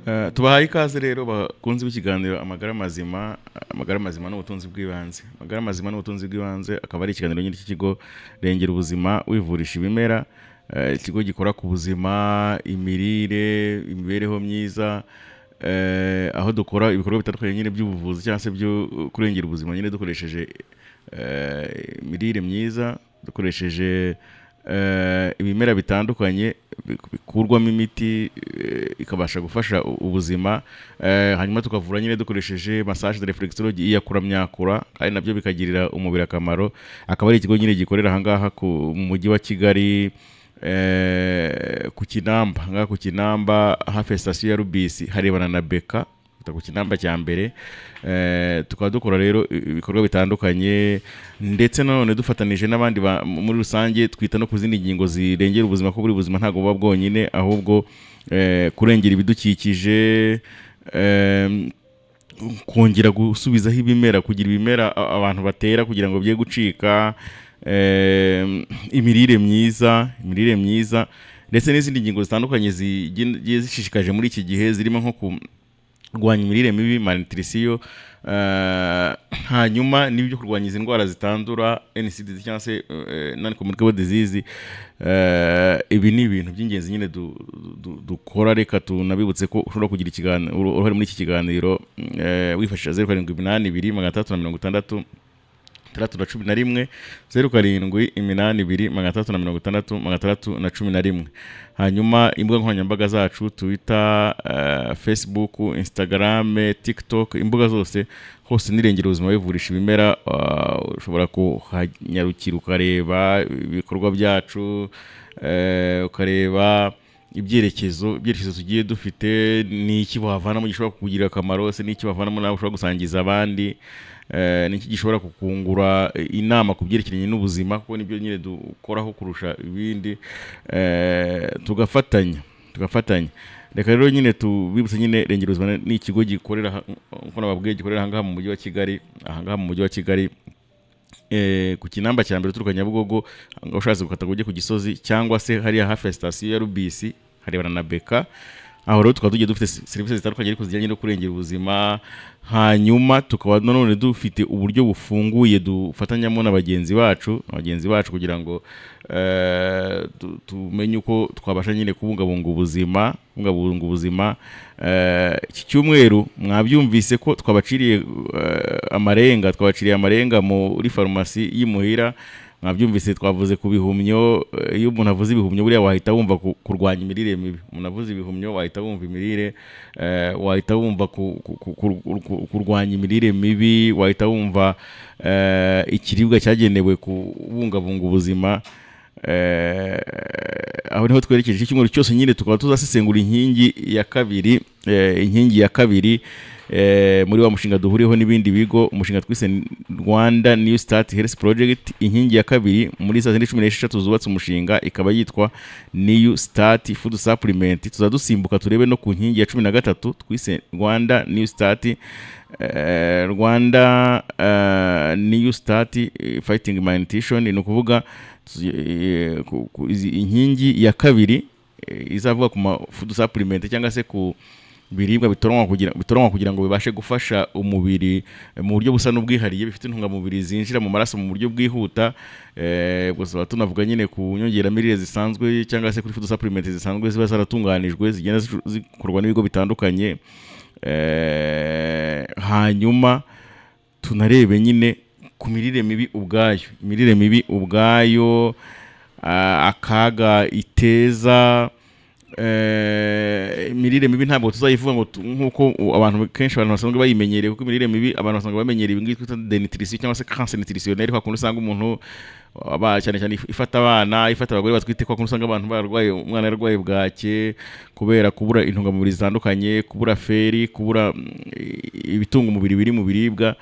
Tubahaye ikaze rero bakunze b'ikiganiro Amagara Mazima. Amagara mazima n'ubutunzi bw'ibanze. Amagara mazima n'ubutunzi bw'ibanze akaba ari ikiganiro nyine cy'ikigo Rengera Ubuzima Wivurisha Ibimera, ikigo gikora ku buzima, imirire, imibereho myiza, aho dukora ibikorwa bitandukanye nyine by'ubuvuzi cyangwa se byo kurengera ubuzima nyine dukoresheje imirire myiza, dukoresheje ibimera bitandukanye bikurwamo imiti ikabasha gufasha ubuzima, hanyuma tukavura nyine dukoresheje massage de réflexologie, iyakura myakura, kandi nabyo bikagirira umubiri akamaro. Akaba ari ikigo nyine gikorera ahangaha mu mujyi wa Kigali, ku Kinamba, ngaha ku Kinamba hafi ya sitasiyo ya Rubisi, harebana na Beka ku Kinamba cya mbere. Tukaba dukora rero ibikorwa bitandukanye, ndetse nanone dufatanije n'abandi muri rusange twita no ku zindi ngingo zirengera ubuzima, ko buri buzima ntabwo buba bwonyine, ahubwo kurengera ibidukikije, kongera gusubizaho ibimera, kugira ibimera abantu batera kugira ngo bye gucika, imirire myiza, imirire myiza, ndetse n'izindi ngingo zitandukanye zigiye zishishikaje muri iki gihe, zirimo nko kurwanya imirire mibi, malnutrition, hanyuma n'ibyo kurwanya izi ndwara zitandura, NCD cyangwa se non communicable disease. Ibi ni ibintu by'ingenzi nyine dukora. Reka tunabibutse ko ushobora kugira uruhare muri iki kiganiro wifashisha 0782 660 611, 0782 660 611. Hanyuma imbuga nkoranyambaga zacu, Twitter, Facebook, Instagram, TikTok, imbuga zose hose nirengera ubuzima wivurisha ibimera. Ushobora kuhanyarukira ukareba ibikorwa byacu, ukareba ibyerekezo tugiye dufite, ni iki wavanamo gishobora kukugirira akamaro se, ni iki wavanamo nawe ushobora gusangiza abandi, ni iki gishobora kukungura inama ku byerekeranye n'ubuzima, kuko nibyo nyine dukoraho kurusha ibindi, tugafatanya. Reka rero nyine tubibutse nyine, Rengera Ubuzima ni ikigo gikorera, nkuko nababwiye, gikorera ahangaha mu mujyi wa Kigali, ahangaha mu mujyi wa Kigali, ku Kinamba cya mbere uturuka Nyabugogo, aho ushatse gukata ngo ujye ku Gisozi, cyangwa se hariya hafi ya sitasiyo ya Rubisi harebana na Beka. Aho rero tukaba tugiye dufite serivisi zitandukanye ariko zijyanye no kurengera ubuzima. Hanyuma tukaba nanone dufite uburyo bufunguye dufatanyamo na bagenzi bacu kugira ngo tumenye uko twabasha nyine kubungabunga ubuzima, kubungabunga ubuzima. Iki cyumweru mwabyumvise ko twabaciriye amarenga, twabaciriye amarenga muri farumasi y'imuhira. Mwabyumvise, twavuze ku bihumyo. Iyo umuntu avuze ibihumyo buriya wahita wumva kurwanya imirire mibi. Umuntu avuze ibihumyo wahita wumva imirire, wahita wumva kurwanya imirire mibi, wahita wumva ikiribwa cyagenewe kubungabunga ubuzima. Aho niho twerekeje icyumweru cyose nyine, tukaba tuzasesengura inkingi ya kabiri, inkingi ya kabiri muri wa mushinga duhuriyeho n'ibindi bigo, umushinga twise Rwanda New Start Health Project. Inkingi ya kabiri muri za zindi 16 zubatse umushinga ikaba yitwa New Start Food Supplement. Tuzadusimbuka turebe no ku nkingi ya 13 twise Rwanda New Start Fighting Malnutrition. Ni ukuvuga inkingi ya kabiri izavuga ku ma food supplement cyangwa se ku biribwa bitoranywa kugira ngo bibashe gufasha umubiri mu buryo busa n'ubwihariye, bifite intungamubiri zinjira mu maraso mu buryo bwihuta. Gusa tunavuga nyine ku nyongeramirire zisanzwe cyangwa se kuri food supplement zisanzwe ziba zaratunganijwe, zigenda zikorwa n'ibigo bitandukanye. Hanyuma tunarebe nyine ku mirire mibi ubwayo, imirire mibi ubwayo, akaga iteza. Imirire mibi ntabwo tuzayivuga ngo nk'uko abantu kenshi abantu basanzwe bayimenyereye, kuko imirire mibi abantu basanzwe bamenyereye ibi ngibi twita dénutrition cyangwa se carence nutritionnelle, kwa kundi usanga umuntu cyane cyane ifata abana, ifata abagore batwite, kwa kundi usanga abantu barwaye, umwana yarwaye bwake kubera kubura intungamubiri zitandukanye, kubura fer, kubura ibitunga umubiri biri mu biribwa.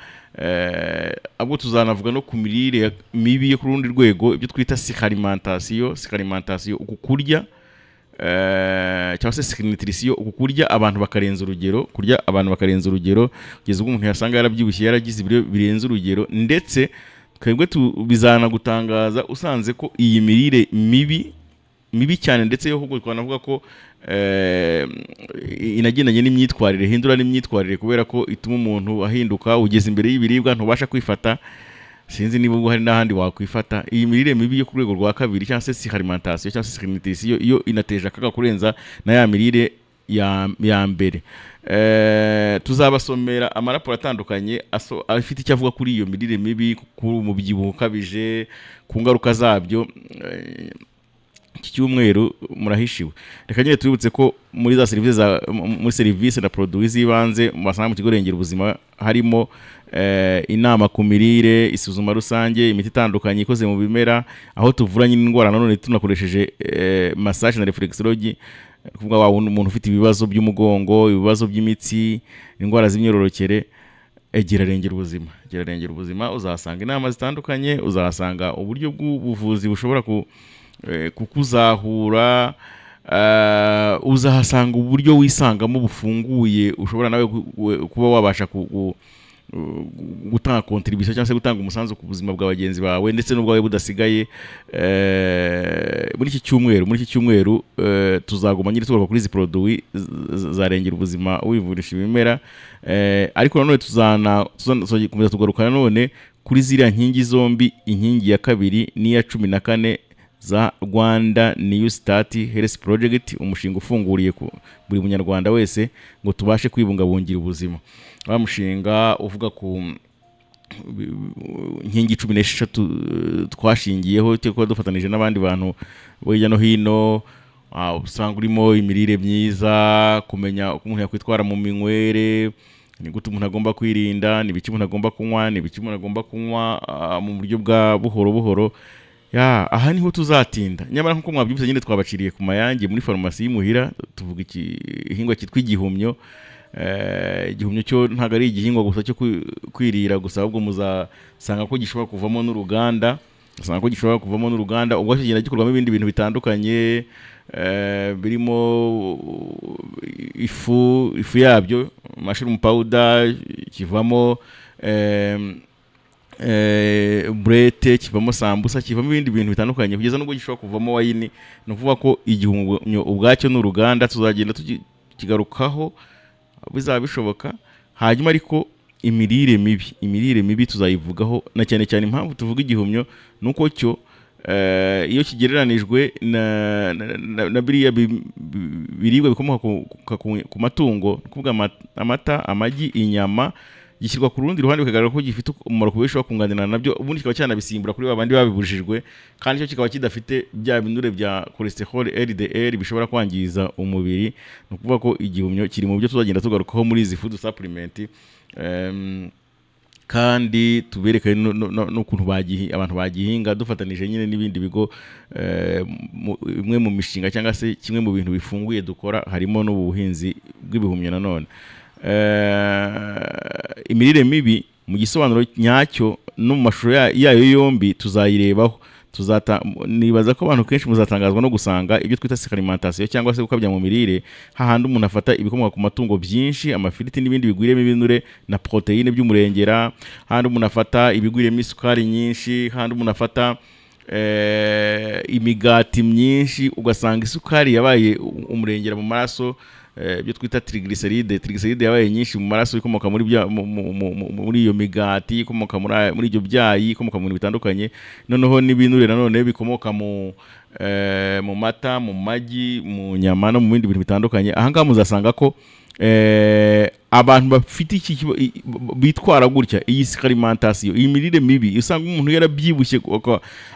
Ahubwo tuzanavuga no ku mirire mibi yo ku rundi rwego, ibyo twita suralimentation. Suralimentation, uku kurya, cyangwa se nutrition, uku kurya abantu bakarenza urugero, kurya abantu bakarenza urugero kugeza ubwo umuntu yasanga yarabyibushye, yaragize ibiro birenze urugero. Ndetse twebwe bizanagutangaza usanze ko iyi mirire mibi mibi cyane, ndetse yo ahubwo twanavuga ko inagendanye n'imyitwarire, hindura n'imyitwarire, kubera ko ituma umuntu ahinduka. Ugeze imbere y'ibiribwa ntubasha kwifata, sinzi niba ubwo hari n'ahandi wakwifata. Iyi mirire mibi yo ku rwego rwa kabiri cyangwa se suralimentation cyangwa se surnutrition, yo inateje akaga kurenza na ya mirire ya mbere. Tuzabasomera amaraporo atandukanye afite icyo avuga kuri iyo mirire mibi, ku mubyibuho ukabije, ku ngaruka zabyo. Iki cyumweru murahishiwe. Reka nyine tubibutse ko muri za serivisi za muri serivisi na produits z'ibanze basanga mu kigo Rengera Ubuzima harimo inama ku mirire, isuzuma rusange, imiti itandukanye ikoze mu bimera, aho tuvura nyine indwara nanone tunakoresheje massage na reflexology, kuvuga wa wundi umuntu ufite ibibazo by'umugongo, ibibazo by'imitsi, indwara z'imyororokere. Egera Rengera Ubuzima, egera Rengera Ubuzima, uzahasanga inama zitandukanye, uzahasanga uburyo bw'ubuvuzi bushobora kukuzahura, uzahasanga uburyo wisangamo bufunguye, ushobora nawe kuba wabasha gutanga contribution cyangwa se gutanga umusanzu ku buzima bwa bagenzi bawe, ndetse n'ubwawe budasigaye. Muri iki cyumweru tuzaguma nyine tugaruka kuri izi produit za Rengera Ubuzima wivurisha ibimera, ariko nanone tuzakomeza tugaruka nanone kuri ziriya nkingi zombi, inkingi ya kabiri n'iya 14 za Rwanda New Start Health Project, umushinga ufunguriye ku buri munyarwanda wese ngo tubashe kwibungabungira ubuzima. Wa mushinga uvuga ku nkingi 16 twashingiyeho, kuba dufatanije n'abandi bantu bo hirya no hino, usanga urimo imirire myiza, kumenya uko umuntu yakwitwara mu minywere, ni gute umuntu agomba kwirinda, ni ibiki umuntu agomba kunywa, ni ibiki umuntu agomba kunywa mu buryo bwa buhoro buhoro. Ya, aha niho tuzatinda. Nyamara nkuko mwabyumvise nyine, twabaciriye ku mayange muri farumasi y'imuhira, tuvuga igihingwa cyitwa igihumyo. Igihumyo cyo ntabwo ari igihingwa gusa cyo kwirira gusa, ahubwo muzasanga ko gishobora kuvamo n'uruganda, usanga ko gishobora kuvamo n'uruganda, ubwo kigenda gikorwamo ibindi bintu bitandukanye, birimo ifu yabyo, mushroom powder, kivamo burete, kivamo sambusa, kivamo ibindi bintu bitandukanye, kugeza n'ubwo gishobora kuvamo wine. Ni ukuvuga ko igihumyo ubwacyo ni uruganda, tuzagenda tukigarukaho bizaba bishoboka. Hanyuma ariko imirire mibi tuzayivugaho, na cyane cyane impamvu tuvuga igihumyo ni uko cyo iyo kigereranijwe na biriya biribwa bikomoka ku matungo, ni ukuvuga amata, amagi, inyama, gishyirwa ku rundi ruhande, bikagaragara ko gifite umumaro ku buryo gishobora kunganirana nabyo, ubundi kikaba cyanabisimbura kuri ba bandi babibujijwe, kandi cyo kikaba kidafite bya binure bya cholesterol LDL bishobora kwangiza umubiri. Ni ukuvuga ko igihumyo kiri mu byo tuzagenda tugarukaho muri izi food supplement, kandi tubereke n'ukuntu abantu bagihinga, dufatanije nyine n'ibindi bigo. Imwe mu mishinga cyangwa se kimwe mu bintu bifunguye dukora harimo n'ubu buhinzi bw'ibihumyo. Nanone imirire mibi mu gisobanuro nyacyo no mu mashusho yayo yombi tuzayirebaho. Nibaza ko abantu kenshi muzatangazwa no gusanga ibyo twita alimentation cyangwa se gukabya mu mirire, hahandi umuntu afata ibikomoka ku matungo byinshi, amafiriti n'ibindi bigwiriyemo ibinure na poroteyine by'umurengera, hahandi umuntu afata ibigwiriyemo isukari nyinshi, hahandi umuntu afata imigati myinshi, ugasanga isukari yabaye umurengera mu maraso, ibyo twita triglyceride. Triglyceride yabaye nyinshi mu maraso ikomoka muri bya, mu, mu, mu, mu- muri iyo migati, ikomoka muri ibyo byayi, ikomoka mu bintu bitandukanye, noneho n'ibinure nanone bikomoka mu mata, mu magi, mu nyama no mu bindi bintu bitandukanye. Aha ngaha muzasanga ko abantu bafite iki bitwara gutya, iyi alimentation, iyi mirire mibi, usanga umuntu yarabyibushye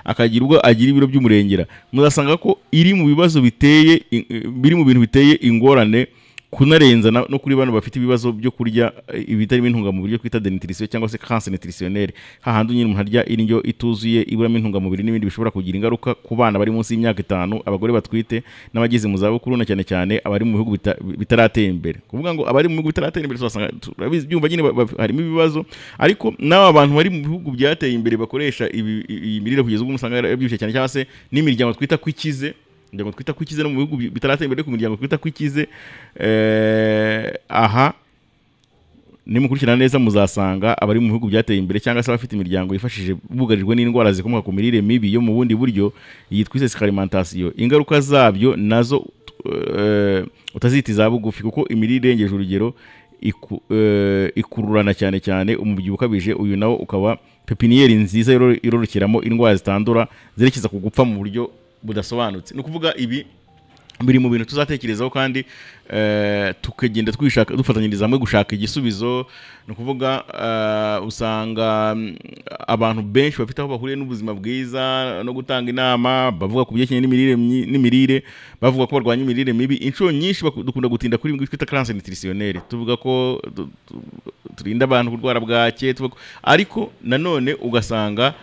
akagira ubwo agira ibiro by'umurengera, muzasanga ko iri mu bibazo biteye biri mu bintu biteye ingorane kunarenza no kuri bano bafite ibibazo byo kurya ibitarimo intungamubiri, byo twita dénutrition cyangwa se carence nutritionnelle, hahandi nyine umuntu arya indyo ituzuye, iburamo intungamubiri n'ibindi bishobora kugira ingaruka ku bana bari munsi y'imyaka 5, abagore batwite n'abageze mu zabukuru, na cyane cyane abari mu bihugu bitaratera imbere. Kuvuga ngo abari mu bihugu bitaratera imbere, tuzasanga turabizi, byumva nyine harimo ibibazo, ariko n'aba bantu bari mu bihugu byateye imbere bakoresha iyi mirire kugeza ubwo usanga yarabyibushye cyane, cyangwa se n'imiryango twita ko ikize, imiryango twita ko ikize no mu bihugu bitaratera imbere, ku miryango twita ko ikize, aha Nimukurikirana neza muzasanga abari mu bihugu byateye imbere cyangwa se abafite imiryango yifashije bugarijwe n'indwara zikomoka ku mirire mibi yo mu bundi buryo, iyi twise alimentation, ingaruka zabyo nazo utazita za bugufi, kuko imirire irengeje urugero ikururana cyane cyane umubyibuho ukabije. Uyu nawo ukaba pepiniyeri nziza irorokeramo indwara zitandura zerekeza ku gupfa mu buryo budasobanutse. Ni ukuvuga ibi biri mu bintu tuzatekerezaho kandi tukagenda twishaka dufatanyiriza hamwe gushaka igisubizo. Ni ukuvuga usanga abantu benshi bafite aho bahuriye n'ubuzima bwiza no gutanga inama, bavuga ku byerekeranye n'imirire, bavuga ko barwanya imirire mibi. Inshuro nyinshi dukunda gutinda kuri ibi twita carence nutritionnelle, tuvuga ko turinda abantu kurwara bwake, ariko nanone ugasanga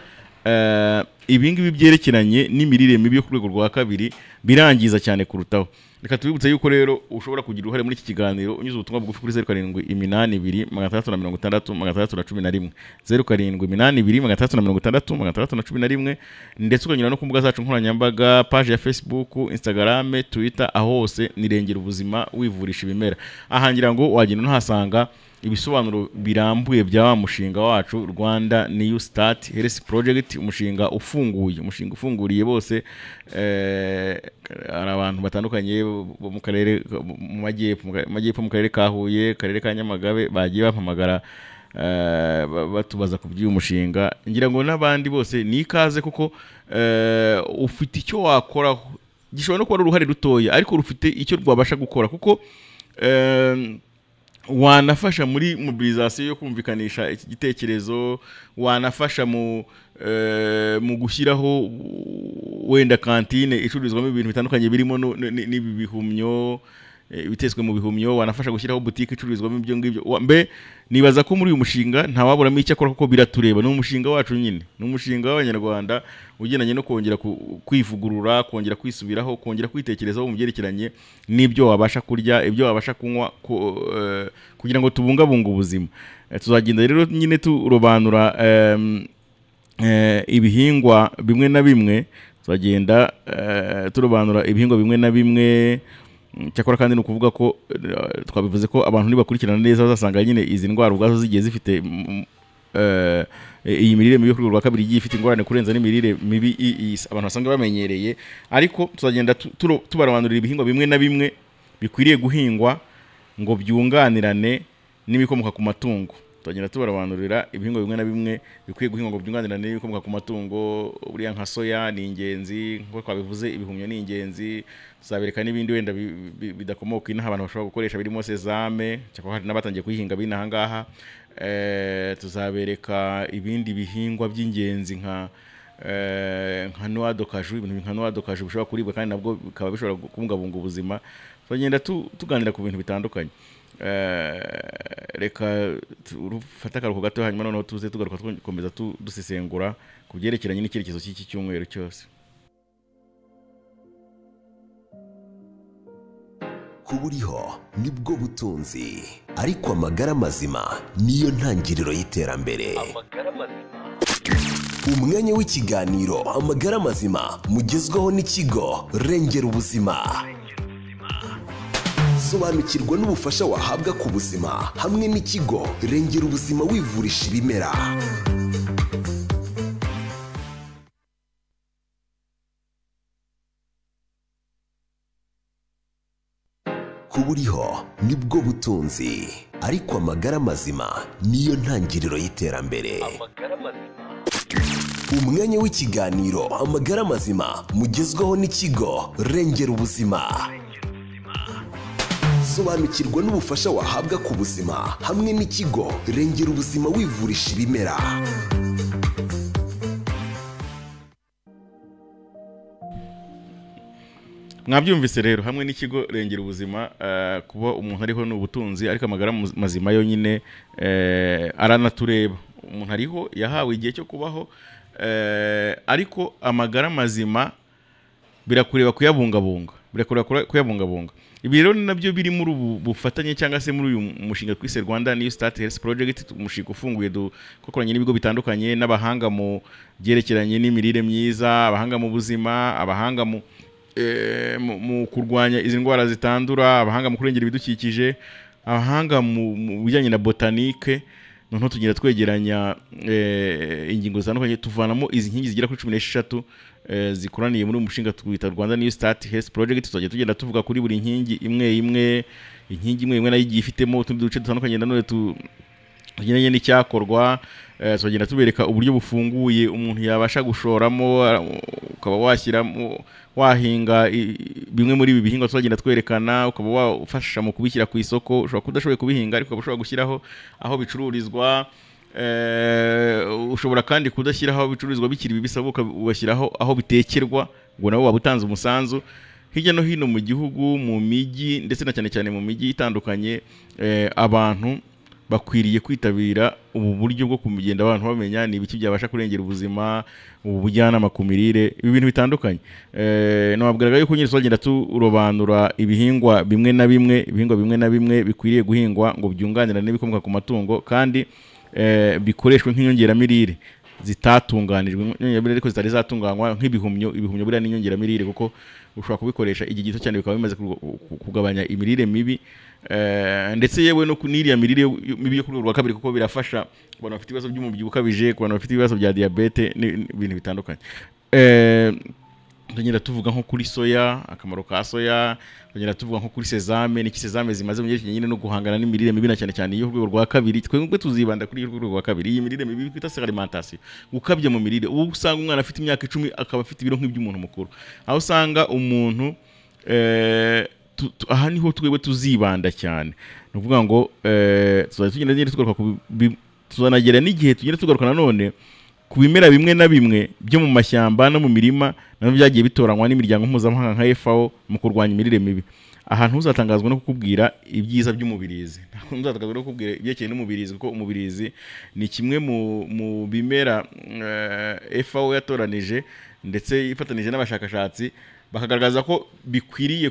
ibi ngibi byerekeranye n'imirire mibi yo ku rwego rwa kabiri birangiza cyane kurutaho. Reka tubibutse yuko rero ushobora kugira uruhare muri iki kiganiro unyuze ubutumwa bugufi kuri 0782 660 611, 0782 660 611, ndetse ukanyura no ku mbuga zacu nkoranyambaga, page ya Facebook, Instagram, Twitter, aho hose ni Rengera Ubuzima wivurisha ibimera. Aha ngira ngo wagenda unahasanga ibisobanuro birambuye bya wa mushinga wacu Rwanda New Start Health Project, umushinga ufunguye, umushinga ufunguriye bose. Hari abantu batandukanye bo mu karere, mu majyepfo, mu karere ka Huye, karere ka Nyamagabe, bagiye bampamagara batubaza ku by'uyu mushinga. Ngira ngo n'abandi bose ni ikaze, kuko ufite icyo wakoraho gishobora no kuba ari uruhare rutoya, ariko rufite icyo rwabasha gukora, kuko wanafasha muri mobilisation yo kumvikanisha iki gitekerezo, wanafasha mu gushyiraho wenda kantine icururizwamo ibintu bitandukanye birimo n'ibi bihumyo, ibitetswe mu bihumyo, wanafasha gushyiraho boutique icururizwamo ibyo ngibyo. Mbe nibaza ko muri uyu mushinga ntawaburamo icyo akora, kuko biratureba. Ni umushinga wacu nyine, ni umushinga w'Abanyarwanda ugendanye no kongera kwivugurura, kongera kwisubiraho, kongera kwitekerezaho mu byerekeranye n'ibyo wabasha kurya, ibyo wabasha kunywa, kugira ngo tubungabunge ubuzima. Tuzagenda rero nyine turobanura ibihingwa bimwe na bimwe, tuzagenda turobanura ibihingwa bimwe na bimwe. Cyakora kandi ni ukuvuga ko twabivuze ko abantu nibakurikirana neza bazasanga nyine izi ndwara ubwazo zigiye zifite iyi mirire mibi yo ku rwego rwa kabiri igiye ifite ingorane kurenza n'imirire mibi abantu basanga bamenyereye. Ariko tuzagenda tubarobanurira ibihingwa bimwe na bimwe bikwiriye guhingwa ngo byunganirane n'ibikomoka ku matungo. Tuzagenda tubarobanurira ibihingwa bimwe na bimwe bikwiye guhingwa ngo byunganirane n'ibikomoka ku matungo. Buriya nka soya ni ingenzi, nk'uko twabivuze ibihumyo ni ingenzi, tuzabereka n'ibindi wenda bidakomoka inaha abantu bashobora gukoresha birimo sezame, cyakora hari n'abatangiye kuyihinga binaha ngaha. Tuzabereka ibindi bihingwa by'ingenzi nka noix de cajou, ibintu nka noix de cajou bishobora kuribwa kandi nabwo bikaba bishobora kubungabunga ubuzima. Tuzagenda tuganira ku bintu bitandukanye. Reka ufate akaruhuko gato, hanyuma noneho tuze tugaruka dukomeza dusesengura ku byerekeranye n'icyerekezo cy'iki cyumweru cyose. Kuba uriho nibwo butunzi, ariko amagara mazima niyo ntangiriro y'iterambere. Umwanya w'ikiganiro Amagara Mazima mugezwaho n'ikigo Rengera Ubuzima. Sobanukirwa n'ubufasha wahabwa ku buzima hamwe n'ikigo Rengera Ubuzima wivurisha ibimera. Kuba uriho nibwo butunzi, ariko amagara mazima niyo ntangiriro y'iterambere. Umwanya w'ikiganiro Amagara Mazima mugezwaho n'ikigo Rengera Ubuzima. Sobanukirwa n'ubufasha wahabwa ku buzima hamwe n'ikigo Rengera Ubuzima wivurisha ibimera. Mwabyumvise rero, hamwe n'ikigo Rengera Ubuzima, kuba umuntu ariho ni ubutunzi, ariko amagara mazima yonyine aranatureba. Umuntu ariho yahawe igihe cyo kubaho, ariko amagara mazima birakureba kuyabungabunga, birakureba kuyabungabunga. Ibi rero nabyo biri muri ubu bufatanye cyangwa se muri uyu mushinga twise Rwanda New Start Health Project, umushinga ufunguye dukoranye n'ibigo bitandukanye n'abahanga mu byerekeranye n'imirire myiza, abahanga mu buzima, abahanga mu kurwanya izi ndwara zitandura, abahanga mu kurengera ibidukikije. abahanga mu bijyanye na botanique, noneho tugenda twegeranya ingingo zitandukanye, tuvanamo izi nkingi zigera kuri 16 zikoraniye muri uyu mushinga twita Rwanda New Start Health Project. Tuzajya tugenda tuvuga kuri buri nkingi imwe imwe, inkingi imwe imwe nayo igiye ifitemo utundi duce dutandukanye nanone tugendanye n'icyakorwa. Tuzagenda tubereka uburyo bufunguye umuntu yabasha gushoramo, ukaba washyiramo, wahinga bimwe muri ibi bihingwa tuzagenda twerekana, ukaba wafasha mu kubishyira ku isoko. Ushobora kuba udashoboye kubihinga, ariko ukaba ushobora gushyiraho aho bicururizwa. Ushobora kandi kudashyiraho aho bicururizwa bikiri bibisi, ahubwo ugashyiraho aho bitekerwa, ngo nawe waba utanze umusanzu. Hirya no hino mu gihugu, mu mijyi, ndetse na cyane cyane mu mijyi itandukanye, abantu bakwiriye kwitabira ubu buryo bwo kugenda abantu bamenya ni ibiki byabasha kurengera ubuzima, ubu bujyanama ku mirire, ibi bintu bitandukanye. Nababwiraga yuko nyine tuzagenda turobanura ibihingwa bimwe na bimwe, ibihingwa bimwe na bimwe bikwiriye guhingwa ngo byunganirane n'ibikomoka ku matungo, kandi bikoreshwe nk'inyongeramirire zitatunganijwe, inyongeramirire ariko zitari zatunganywa, nk'ibihumyo. Ibihumyo buriya ni inyongeramirire, kuko ushobora kubikoresha igihe gito cyane bikaba bimaze kugabanya imirire mibi, ndetse yewe no n'iriya mirire mibi yo ku rwego rwa kabiri, kuko birafasha ku bantu bafite ibibazo by'umubyibuho ukabije, ku bantu bafite ibibazo bya diyabete n'ibintu bitandukanye. Tugenda tuvuga nko kuri soya, akamaro ka soya, tugenda tuvuga nko kuri sezame, n'iki sezame zimaze mu byerekeranye nyine no guhangana n'imirire mibi, na cyane cyane iyo rwego rwa kabiri. Twebwe tuzibanda kuri iyo rwego rwa kabiri, iyi mirire mibi twita alimentation, gukabya mu mirire. Ubu usanga umwana afite imyaka 10 akaba afite ibiro nk'iby'umuntu mukuru, aho usanga umuntu aha niho twebwe tuzibanda cyane. Ni ukuvuga ngo tuzajya tugenda nyine tugaruka ku tuzanagera n'igihe tugenda tugaruka nanone ku bimera bimwe na bimwe byo mu mashyamba no mu mirima, nabyo byagiye bitoranywa n'imiryango mpuzamahanga nka FAO mu kurwanya imirire mibi. Aha ntuzatangazwa no kukubwira ibyiza by'umubirizi, ntuzatangazwa no kukubwira ibyerekeye n'umubirizi, kuko umubirizi ni kimwe mu bimera FAO yatoranije ndetse ifatanije n'abashakashatsi, bakagaragaza ko bikwiriye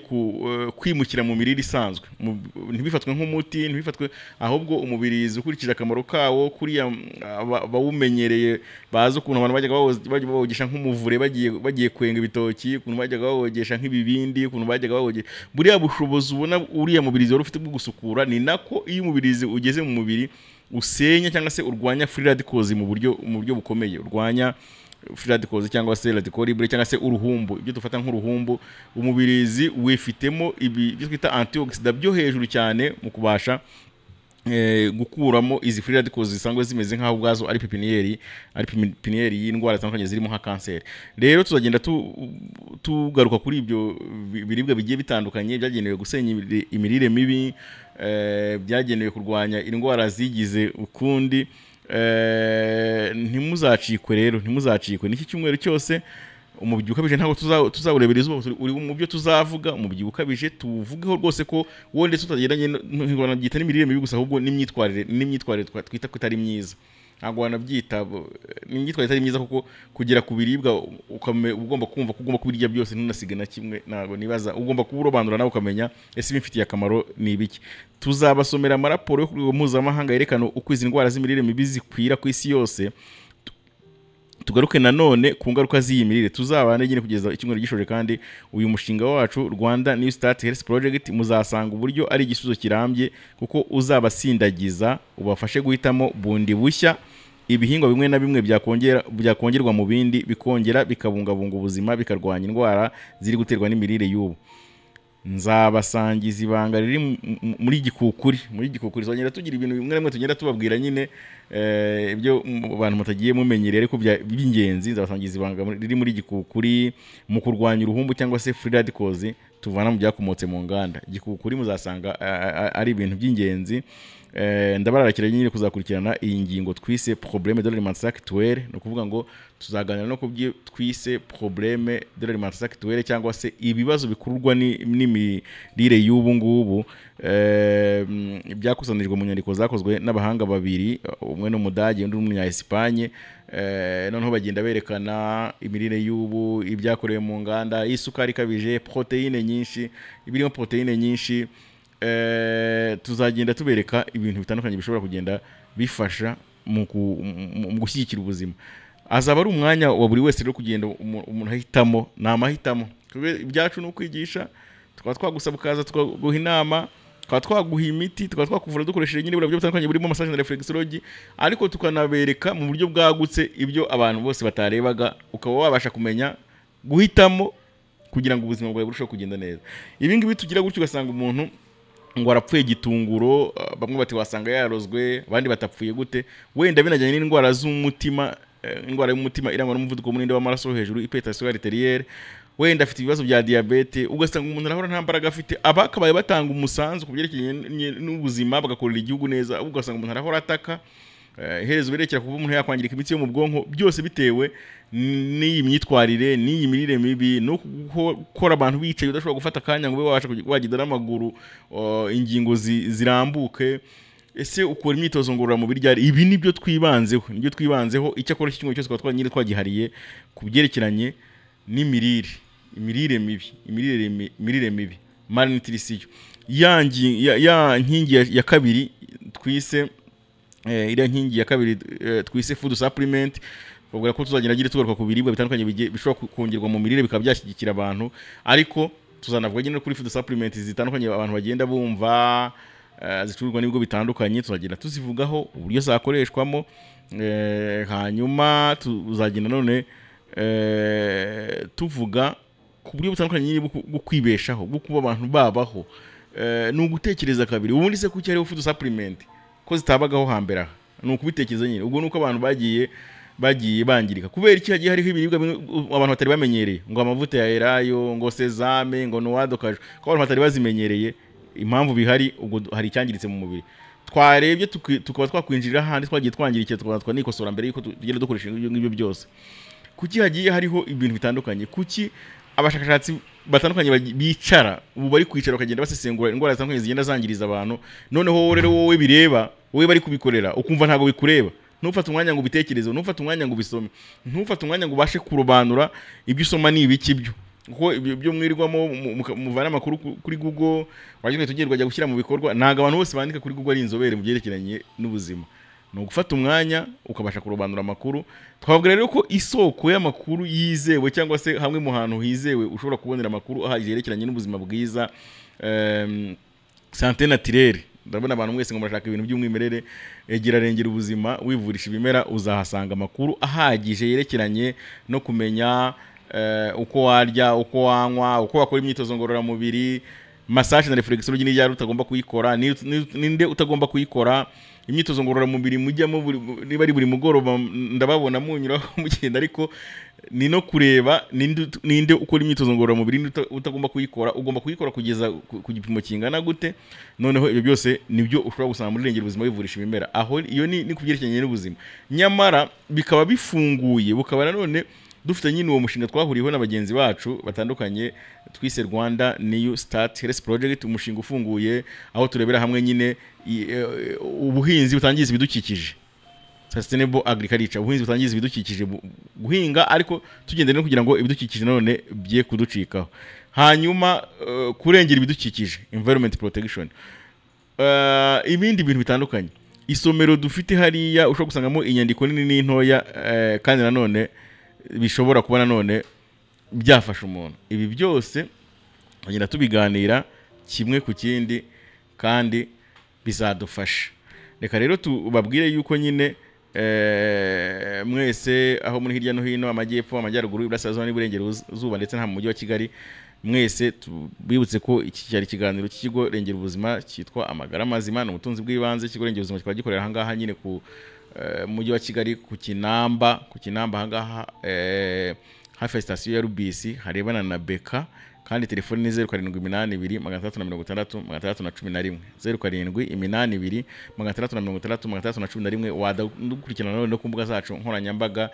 kwimukira mu mirire isanzwe, ntibifatwe nk'umuti, ntibifatwe, ahubwo umubirizi ukurikije akamaro kawo kuriya, bawumenyereye bazi ukuntu abantu bajyaga bawogesha nk'umuvure bagiye kwenga ibitoki, ukuntu bajyaga bawogesha nk'ibibindi, ukuntu bajyaga bawogesha buriya bushobozi ubona uriya mubirizi wari ufite bwo gusukura. Ni nako iyo umubirizi ugeze mu mubiri usenya cyangwa se urwanya free radicals mu buryo bukomeye, urwanya free radicals cyangwa se radical libre cyangwa se uruhumbu, ibyo dufata nk'uruhumbu. Umubirizi wifitemo ibi byo twita antioxidant byo hejuru cyane mu kubasha gukuramo izi free radicals zisanzwe zimeze nk'aho ubwazo ari pipiniyeri, ari pipiniyeri y'indwara zitandukanye zirimo nka kanseri. Rero tuzagenda tugaruka kuri ibyo biribwa bigiye bitandukanye byagenewe gusenya imirire mibi, byagenewe kurwanya indwara zigize ukundi. Ntimuzacikwe rero, ntimuzacikwe n'iki cyumweru cyose. Umubyibuho ukabije ntabwo tuzawurebera izuba, uri mu byo tuzavuga. Umubyibuho ukabije tuvugeho rwose ko wowe ndetse utagendanye ntiwanabyita n'imirire mibi gusa, ahubwo n'imyitwarire twita ko itari myiza. Ntabwo wanabyita n'imyitwarire itari myiza, kuko kugera ku biribwa ugomba kumva ko ugomba kubirya byose ntunasige na kimwe. Ntabwo nibaza, ugomba kuba urobanura nawe ukamenya ese ibimfitiye akamaro ni ibiki. Tuzabasomera amaraporo yo ku rwego mpuzamahanga yerekana uko izi ndwara z'imirire mibi zikwira ku isi yose. Tugaruke nanone ku ngaruka z'iyi mirire. Tuzabane nyine kugeza icyumweru gishoje. Kandi uyu mushinga wacu Rwanda New Start Health Project muzasanga uburyo ari igisubizo kirambye, kuko uzabasindagiza ubafashe guhitamo bundi bushya ibihingwa bimwe na bimwe byakongerwa mu bindi, bikongera bikabungabunga ubuzima, bikarwanya indwara ziri guterwa n'imirire y'ubu. Nzabasangiza ibanga riri muri gikukuri, muri gikukuri tuzagenda tugira ibintu bimwe na bimwe tugenda tubabwira nyine, ibyo abantu mutagiye mumenyereye ariko by'ingenzi. Nzabasangiza ibanga riri muri gikukuri mu kurwanya uruhumbu cyangwa se free radicals tuvana mu byakomotse mu nganda. Gikukuri muzasanga ari ibintu by'ingenzi. Ndabararikira nyine kuzakurikirana iyi ngingo twise problème de l'alimentation actuelle. Ni ukuvuga ngo tuzaganira no ku byo twise problème de l'alimentation actuelle cyangwa se ibibazo bikururwa n'imirire y'ubu ngubu, byakusanyirijwe mu nyandiko zakozwe n'abahanga babiri, umwe ni Umudage undi ni Umunya-Espagne. Noneho bagenda berekana imirire y'ubu, ibyakorewe mu nganda, isukari ikabije, protéine nyinshi, ibirimo protéine nyinshi. Tuzagenda tubereka ibintu bitandukanye bishobora kugenda bifasha mu gushyigikira ubuzima. Azaba ari umwanya wa buri wese rero kugenda umuntu ahitamo, ni amahitamo. Twebwe ibyacu ni ukwigisha, tukaba twagusaba ukaza tukaguha inama. Tukaba twaguha imiti, tukaba twakuvura dukoresheje nyine buryo butandukanye burimo massage na reflexology, ariko tukanabereka mu buryo bwagutse ibyo abantu bose batarebaga, ukaba wabasha kumenya guhitamo kugira ngo ubuzima bwawe burusheho kugenda neza. Ibi ngibi tugira gutyo ugasanga umuntu ngo arapfuye gitunguro, bamwe bati wasanga yarozwe, abandi batapfuye gute, wenda binajyanye n'indwara z'umutima, indwara y'umutima irangwa n'umuvuduko munini w'amaraso hejuru, hypertension arterielle, wenda afite ibibazo bya diabete, ugasanga umuntu arahora nta mbaraga afite. Abakabaye batanga umusanzu ku byerekeye n'ubuzima bagakorera igihugu neza, ugasanga umuntu arahora ataka, iherezo berekera kuba umuntu yakwangirika imitsi yo mu bwonko, byose bitewe n'iyi myitwarire, n'iyi mirire mibi, no gukora abantu bicaye udashobora gufata akanya ngo ube wabasha wagenda n'amaguru, ingingo zirambuke. Ese ukora imyitozo ngororamubiri ryari? Ibi nibyo twibanzeho, nibyo twibanzeho. Icyakora iki cyumweru cyose twaba nyine twagihariye ku byerekeranye n'imirire, imirire mibi, imirire mibi, malnutrition. Ya nkingi ya kabiri twise, iriya nkingi ya kabiri twise food supplement, bavuga ko tuzagenda gira tugaruka ku biribwa bitandukanye bishobora kongerwa mu mirire bikaba byashyigikira abantu, ariko tuzanavuga nyine kuri food supplement zitandukanye abantu bagenda bumva, zicuruzwa n'ibigo bitandukanye, tuzagenda tuzivugaho uburyo zakoreshwamo, hanyuma tuzagenda none tuvuga ku buryo butandukanye nyine bwo kwibeshaho, bwo kuba abantu babaho, ni ugutekereza kabiri. Ubundi se kuki hariho food supplement ko zitabagaho hambere aha? Ni ukubitekereza nyine. Ubwo nuko abantu bagiye bangirika kubera iki hagiye hariho ibiribwa bimwe abantu batari bamenyereye, ngo amavuta ya elayo, ngo sesame, ngo noix de cajou, ko abantu batari bazimenyereye. Impamvu bihari ubwo hari icyangiritse mu mubiri, twarebye tukaba twakwinjirira ahandi twagiye twangirikiye, tukaba twanikosora mbere yuko tugenda dukoresha ibyo ngibyo byose. Kuki hagiye hariho ibintu bitandukanye? Kuki abashakashatsi batandukanye bicara ubu bari kwicara bakagenda basesengura indwara zitandukanye zigenda zangiriza abantu, noneho wowe rero wowe bireba, wowe bari kubikorera ukumva ntago bikureba, ntufate umwanya ngo ubitekereze, ntufate umwanya ngo ubisome, ntufate umwanya ngo ubashe kurobanura ibyo usoma ni ibiki byo, kuko ibyo mwirirwamo muvana amakuru kuri Google, waje tugerwa ajya gushyira mu bikorwa. Ntago abantu bose bandika kuri Google ari inzobere mu byerekeranye n'ubuzima. Ni ugufata umwanya ukabasha kurobanura amakuru. Twababwira rero ko isoko y'amakuru yizewe, cyangwa se hamwe mu hantu hizewe ushobora kubonera amakuru ahagije yerekeranye n'ubuzima bwiza, santé naturelle. Ndabona abantu mwese ngo murashaka ibintu by'umwimerere, egera Rengera Ubuzima wivurisha ibimera, uzahasanga amakuru ahagije yerekeranye no kumenya uko warya, uko wanywa, uko wakora imyitozo ngororamubiri, massage na reflexology ni ryari utagomba kuyikora, ninde utagomba kuyikora, imyitozo ngororamubiri mujyamo niba ari buri mugoroba ndababona munyuraho mugenda, ariko ni no kureba ninde ukora imyitozo ngororamubiri, ninde utagomba kuyikora, ugomba kuyikora kugeza ku gipimo kingana gute. Noneho ibyo byose nibyo ushobora gusanga muri Rengera Ubuzima wivurisha ibimera. Aho iyo ni kubyerekeranye n'ubuzima, nyamara bikaba bifunguye, bukaba nanone dufite nyine uwo mushinga twahuriyeho na bagenzi bacu batandukanye twise Rwanda New Start Health Project, umushinga ufunguye aho turebera hamwe nyine ubuhinzi butangiza ibidukikije, sustainable agriculture, ubuhinzi butangiza ibidukikije, guhinga ariko tugendera no kugira ngo ibidukikije none bye kuducikaho, hanyuma kurengera ibidukikije, environment protection, ibindi bintu bitandukanye. Isomero dufite hariya ushobora gusangamo inyandiko nini n'intoya, kandi nanone bishobora kuba nanone byafasha umuntu. Ibi byose tugenda tubiganira kimwe ku kindi kandi bizadufasha. Reka rero tubabwire yuko nyine mwese aho muri hirya no hino, amajyepfo, amajyaruguru, iburasirazuba n'iburengerazuba ndetse no mu mujyi wa Kigali, mwese tubibutse ko iki cyari ikiganiro cy'ikigo Rengera Ubuzima cyitwa Amagara Mazima ni ubutunzi bw'ibanze. Ikigo Rengera Ubuzima kikaba gikorera aha ngaha nyine ku mujyi wa Kigali ku Kinamba, ahangaha hafi ya sitasiyo ya Rubisi harebana na Beka, kandi telefoni ni 0782 660 611, 0782 660 611. Wadakurikirana no ku mbuga zacu nkoranyambaga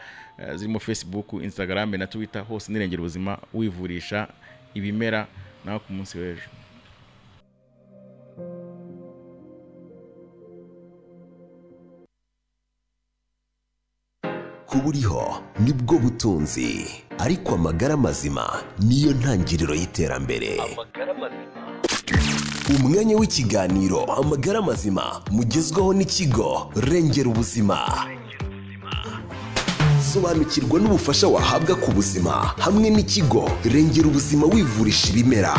zirimo Facebook, Instagram na Twitter, hose ni Rengera Ubuzima wivurisha ibimera. Naho ku munsi w'ejo. Kuburiho nibwo butunzi, ariko amagara mazima niyo ntangiriro y'iterambere. Umwanya w'ikiganiro Amagara Mazima mugezwaho n'ikigo Rengera Ubuzima. Sobanukirwa n'ubufasha wahabwa ku buzima hamwe n'ikigo Rengera Ubuzima wivurisha ibimera.